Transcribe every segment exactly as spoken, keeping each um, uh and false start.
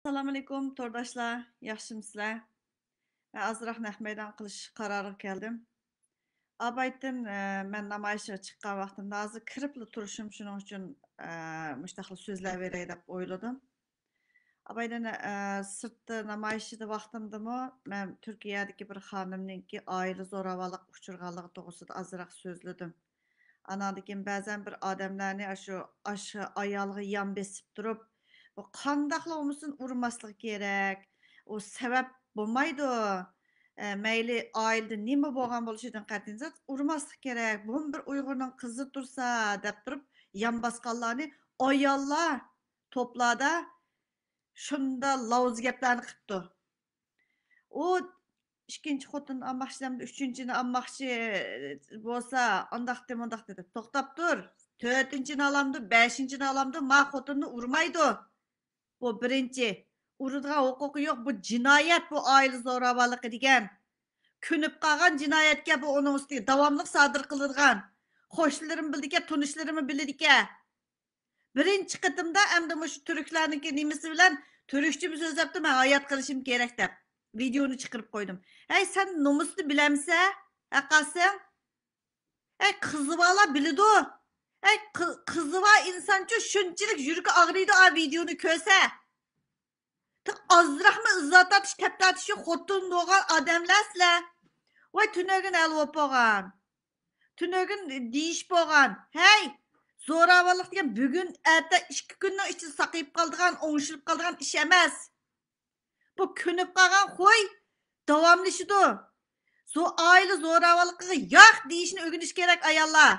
ئەسسالامۇئەلەيكۇم تورداشلار، ياخشىمۇسىلەر؟ مەن ئازراق نەق مەيدان قىلىش قارارىغا كەلدىم. ئابايتىن، ئە، مەن نامايىشقا چىققان ۋاقتىمدا، ھازىر كىرىپلا تۇرۇشۇم، شۇنىڭ ئۈچۈن، ئە، مۇشۇنداقلا سۆزلەۋېرەي دەپ ئويلىدىم. ئابايتىن، ئە، سىرتتا نامايىشچىدا ۋاقتىمدىمۇ مەن تۈركىيەدىكى بىر خانىمنىڭكى ئائىلە زوراۋانلىققا ئۇچرىغانلىقى توغرىسىدا ئازراق سۆزلىدىم. ئاناندىن كېيىن بەزەن بىر ئادەملەرنى ئاشۇ، ئاشۇ ئايالغا يان بېسىپ تۇرۇپ، بۇ قانداقلا بولمىسۇن ئۇرماسلىق كېرەك. ئۇ سەۋەب بولمايدۇ. ئە، مەيلى ئائىلىدە نېمە بولغان بولۇشىدىن قەتئىينەزەر، ئۇرماسلىق كېرەك. بۇمۇ بىر ئۇيغۇرنىڭ قىزى تۇرسا دەپ تۇرۇپ، يان باسقانلارنى ئاياللار توپلاردا شۇنداق لاۋزا گەپلەرنى قىپتۇ. ئۇ ئىككىنچى خوتۇن ئالماقچى، ئۈچىنچىنى ئالماقچى بولسا، ئانداقتى، مۇنداقتى دەپ توختاپ تۇر. تۆتىنچىنى ئالامدۇ، بەشىنچىنى ئالامدۇ، ما خوتۇننى ئۇرمايدۇ. بۇ بىرىنچى. ئۇرىدىغان ھوقۇقى يوق. بۇ جىنايەت، بۇ ئائىلە زوراۋانلىقى دېگەن. كۆنۈپ قالغان جىنايەتكە بۇ ئۇنىڭ ئۈستىگە داۋاملىق سادىر قىلىدىغان. قوشنىلىرىمۇ بىلىدىكەن، تونۇشلىرىمۇ بىلىدىكەن. بىرىنچى قېتىمدا ئەمدى مۇشۇ تۈركلەرنىڭكى نېمىسى بىلەن تۈركچىمۇ سۆزلەپتۇ، مەن ھايات قېلىشىم كېرەك دەپ ۋىدېونى چىقىرىپ قويدۇم. ھەي، سەن نومۇسنى بىلەمسە؟ ھە قاسىم؟ ھەي، قىزىۋالا بىلىدۇ. ھەي، قى-، قىزىۋا ئىنسانچۇ شۇنچىلىك يۈرىكى ئاغرىيدۇ ئا ۋىدېونى كۆرسە. تېخى ئازراقمۇ ئىزا تارتىش، تەپ تارتىشى خوتۇن بولغان ئادەملەر سىلەر. ۋاي، تۈنۈگۈن ھەل بولۇپ بولغان. تۈنۈگۈن دېيىش بولغان. ھەي، زوراۋانلىق دېگەن بۈگۈن، ئەتە، ئىككى كۈننىڭ ئىچىدە ساقىيىپ قالىدىغان، ئوڭشىلىپ قالىدىغان ئىش ئەمەس. بۇ كۆنۈپ قالغان خوي داۋاملىشىدۇ. زو-، ئائىلە زوراۋانلىقىغا ياق دېيىشنى ئۆگىنىش كېرەك، ئاياللار.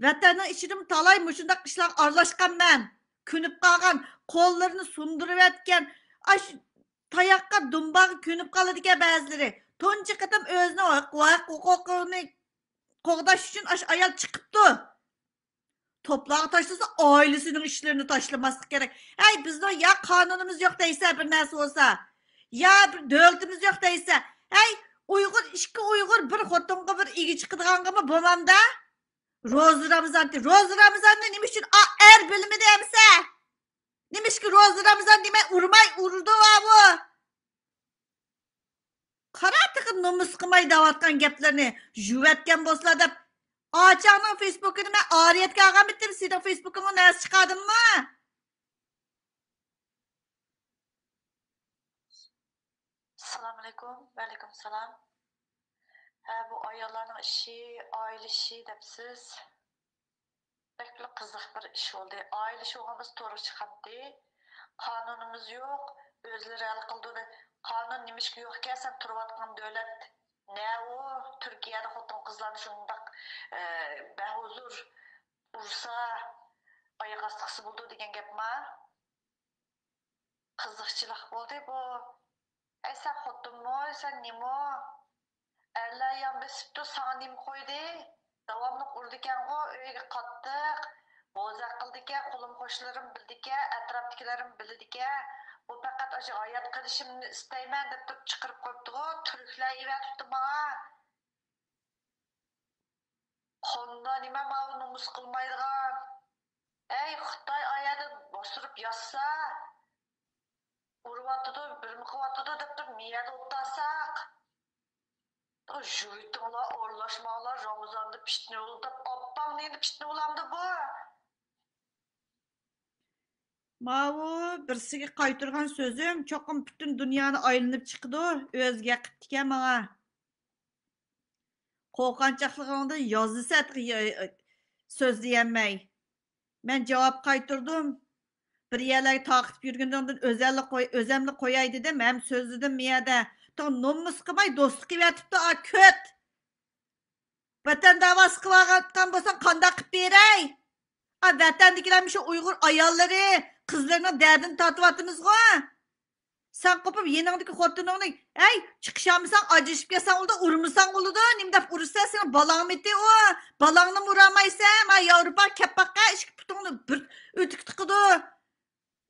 ۋەتەننىڭ ئىچىدىمۇ تالاي مۇشۇنداق ئىشلارغا ئارىلاشقانمەن. كۆنۈپ قالغان، قوللىرىنى سۇندۇرۇۋەتكەن، ئاشۇ تاياققا، دۇمباغا كۆنۈپ قالىدىكەن بەزىلىرى. تۇنجى قېتىم ئۆزىنىڭ ھەق، ھەق ھوقۇقىنى قوغداش ئۈچۈن ئاشۇ ئايال چىقىپتۇ. توپلارغا تاشلىسا، ئائىلىسىنىڭ ئىشلىرىنى تاشلىماسلىق كېرەك. ھەي، بىزنىڭ يا قانۇنىمىز يوق دەيسە، بىر نەرسە بولسا، يا بىر دۆلىتىمىز يوق دەيسە، ھەي، ئۇيغۇر، ئىككى ئۇيغۇر بىر خوتۇنغا بىر ئىگە چىقىدىغانغىمۇ بولمامدا؟ روزا رامىزان، روزا رامىزاننى نېمە ئۈچۈن ئا-، ئەر بىلمىدى ئەمسە؟ نېمىشقا روزا رامىزان دېمەي ئۇرماي ئۇرىدۇ بۇ؟ قارا تېخى نومۇس قىلماي دەۋاتقان گەپلىرىنى يۇۋەتكەن بولسىلا دەپ، ئاچاڭنىڭ فېيسبۇكىنى مەن ئارىيەتكە ئالغانمىتىم، سېنىڭ فېيسبۇكىڭغا نەرسە چىقاردىممۇ؟ ئەسسالامۇئەلەيكۇم. ۋەئەلەيكۇم سالام. ھە، بۇ ئاياللارنىڭ ئىشى، ئائىلە ئىشى دەپسىز. بەكلا قىزىق بىر ئىش بولدى. ئائىلە ئىشى بولغان بولسا تورغا چىقامتى. قانۇنىمىز يوق، ئۆزلىرى ھەل قىلىدۇ دەپ. قانۇن نېمىشقا يوقكەن؟ سەن تۇرۇۋاتقان دۆلەت نەۋۇ؟ تۈركىيەدە خوتۇن قىزلارنى شۇنداق، ئە، بەھۇزۇر ئۇرسا، ئاياق ئاستى قىلسا بولىدۇ دېگەن گەپما؟ قىزىقچىلىق بولدى بۇ. ئەي، سەن خوتۇنمۇ، سەن نېمۇ؟ ئەرلەر يان بېسىپتۇ، ساڭا نېمە قويدى؟ داۋاملىق ئۇرىدىكەنغۇ، ئۆيگە قاتتىق بوزەك قىلىدىكەن، قولۇم قوشنىلىرىم بىلىدىكەن، ئەتراپتىكىلىرىم بىلىدىكەن. بۇ پەقەت ئاشۇ ھايات قېلىشىمنى ئىستەيمەن دەپ تۇرۇپ چىقىرىپ قويۇپتىغۇ، تۈركلەر ئېۋەتىپتۇ ماڭا. قوندا نېمە ماۋۇ نومۇس قىلمايدىغان؟ ئەي، خىتاي ئايەردە باستۇرۇپ ياتسا، ئۇرۇۋاتىدۇ، بىرمە قىلىۋاتىدۇ دەپ تۇرۇپ مىيەدە ئولتۇرساق. يۈرۈتۈڭلار، ئورۇنلاشماڭلار، رامىزاندا پىتنە بولىدۇ دەپ، ئاپپاڭنى پىتنە بولامدۇ بۇ؟ ماۋۇ بىرسىگە قايتۇرغان سۆزۈم چوقۇم پۈتۈن دۇنيانى ئايلىنىپ چىقىدۇ، ئۆزى گەپ قىپتىكەن ماڭا. قورقۇنچاقلىقىڭدىن يازدىسە سۆزلىيەلمەي. مەن جاۋاب قايتۇردۇم. بىر يەرلەرگە تارقىتىپ يۈرگىنىڭدىن ئۆزەللا قوي-، ئۆزەملا قوياي دېدىم، ھەم سۆزلىدىم مۇ يەردە. تېخى نومۇس قىلماي دوستلۇق قىلىۋېتىپتۇ، ئا، كۆت! ۋەتەن داۋاسى قىلىۋاتقان بولساڭ قانداق قىلىپ بېرەي؟ ئا، ۋەتەندىكىلەر مۇشۇ ئۇيغۇر ئاياللىرى، قىزلىرىنىڭ دەردىنى تارتىۋاتىمىزغۇ؟ سەن قوپۇپ يېنىڭدىكى خوتۇنۇڭنى، ھەي، چىقىشالمىساڭ ئاجرىشىپ كەتسەڭ بولىدۇ، ئۇرمىساڭ بولىدۇ، نېمە دەپ ئۇرىسەن، سېنىڭ بالاڭمىتى ئۇ؟ بالاڭنىمۇ ئۇرالمايسەن، ھە، ياۋروپاغا كەپ باققا، ئىككى پۇتۇڭنى بىر ئۆتۈك تىقىدۇ.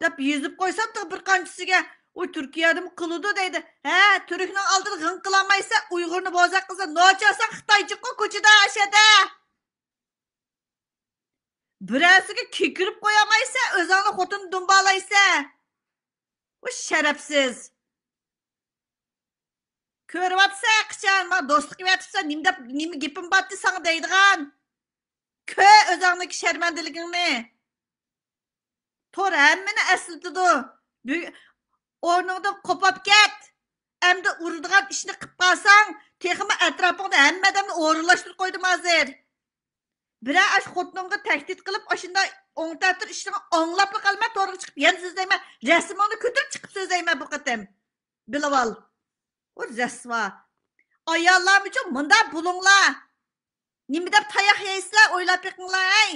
دەپ يېزىپ قويسام تېخى بىر قانچىسىگە، ئۇ تۈركىيەدىمۇ قىلىدۇ دەيدۇ. ھە، تۈركنىڭ ئالدىدا غىڭ قىلالمايسەن، ئۇيغۇرنى بوزەك قىلسا، نوچارسەن خىتايچىقۇ كوچىدا، ئەشەدە. بىرەرسىگە كېكىرىپ قويالمايسەن، ئۆزۈڭنى خوتۇننى دۇمبالايسەن. شەرەپسىز. كۆرۈۋاتىسەن قىچان، ماڭا دوستلۇق قىلىۋېتىپسەن، نېمە دەپ، نېمە گېپىم بارتى ساڭا دەيدىغان؟ كۆر ئۆزۈڭنىڭكى شەرمەندىلىكىڭنى. تور ھەممىنى ئەسلىتىدۇ. بۈ-، ئورنۇڭدىن قوپۇپ كەت. ئەمدى ئۇرىدىغان ئىشنى قىلىپ قالساڭ، تېخىمۇ ئەتراپىڭدا ھەممە ئادەمنى ئورۇنلاشتۇرۇپ قويدۇم ھازىر. بىرەر ئاش خوتۇنۇڭغا تەھدىت قىلىپ، ئاشۇنداق ئوڭ تەتۈر ئىشىڭنى ئاڭلاپلا قالماي، تورغا چىقىپ يەنە سۆزلەيمەن. رەسىمىڭنى كۆتۈرۈپ چىقىپ سۆزلەيمەن بۇ قېتىم. بىلىۋال. ئۇ رەسۋا. ئاياللارمۇچۇ مۇنداق بولۇڭلار. نېمە دەپ تاياق يەيسىلەر، ئويلاپ بېقىڭلار، ھەي.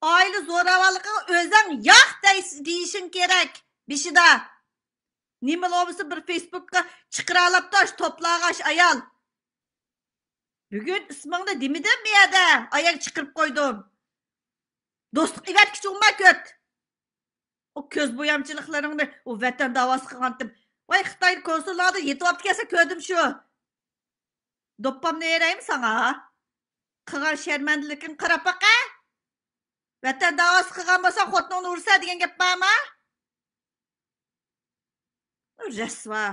ئائىلە زوراۋانلىقىغا ئۆزۈڭ ياق دەيس-، دېيىشىڭ كېرەك بېشىدا. نېمىلا بولمىسا بىر فېيسبۇكقا چىقىرالاپتۇ ئاشۇ توپلارغا ئاشۇ ئايال. بۈگۈن ئىسمىڭنى دېمىدىم بۇ يەردە، ئايەگە چىقىرىپ قويدۇم. دوستلۇق ئېۋەتكۈچى ئۇما كۆت. ئۇ كۆز بويامچىلىقلىرىڭنى ئۇ ۋەتەن داۋاسى قىلغانتىم. ۋاي خىتاي كونسۇللاردا يېتىۋاپتىكەنسەن كۆردۈم شۇ. دوپپامنى بېرەيمۇ ساڭا؟ قىلغان شەرمەندىلىكىڭ قاراپ باقە. ۋەتەن داۋاسى قىلغان بولساڭ خوتۇنۇڭنى ئۇرىسەن دېگەن گەپ بارمۇ؟ ئۇ رەسۋا.